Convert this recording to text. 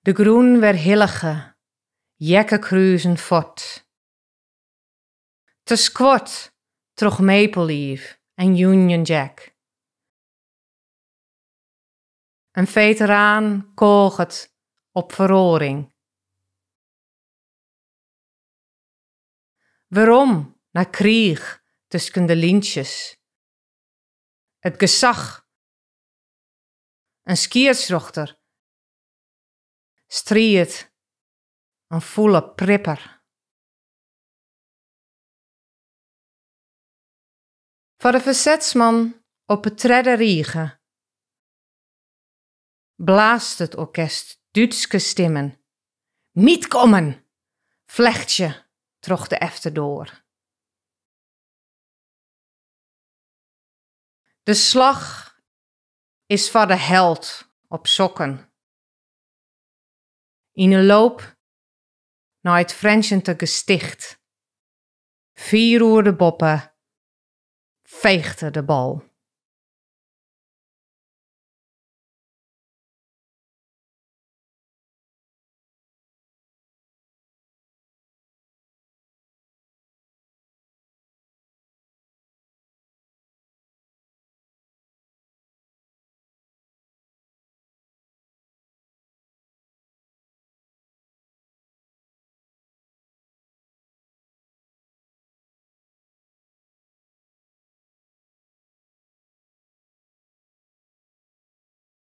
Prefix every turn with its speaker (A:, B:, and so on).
A: De grûn wer hillige, heakkekruzen fuort. Te skuord troch Maple Leaf en Union Jack. In feteraan kôget op feroaring. Werom nei kriich tusken de lyntsjes. It gesach. In skiedsrjochter. Striid. In fûle pripper. Foar de fersetsman op 'e tredde rige blaast it orkest Dútske stimmen. Mitkommen! Flechtsje troch de efterdoar. De slach is foar de held op sokken. Yn 'e loop nei it Frjentsjerter gesticht. Fier oer de boppe feecht er de bal.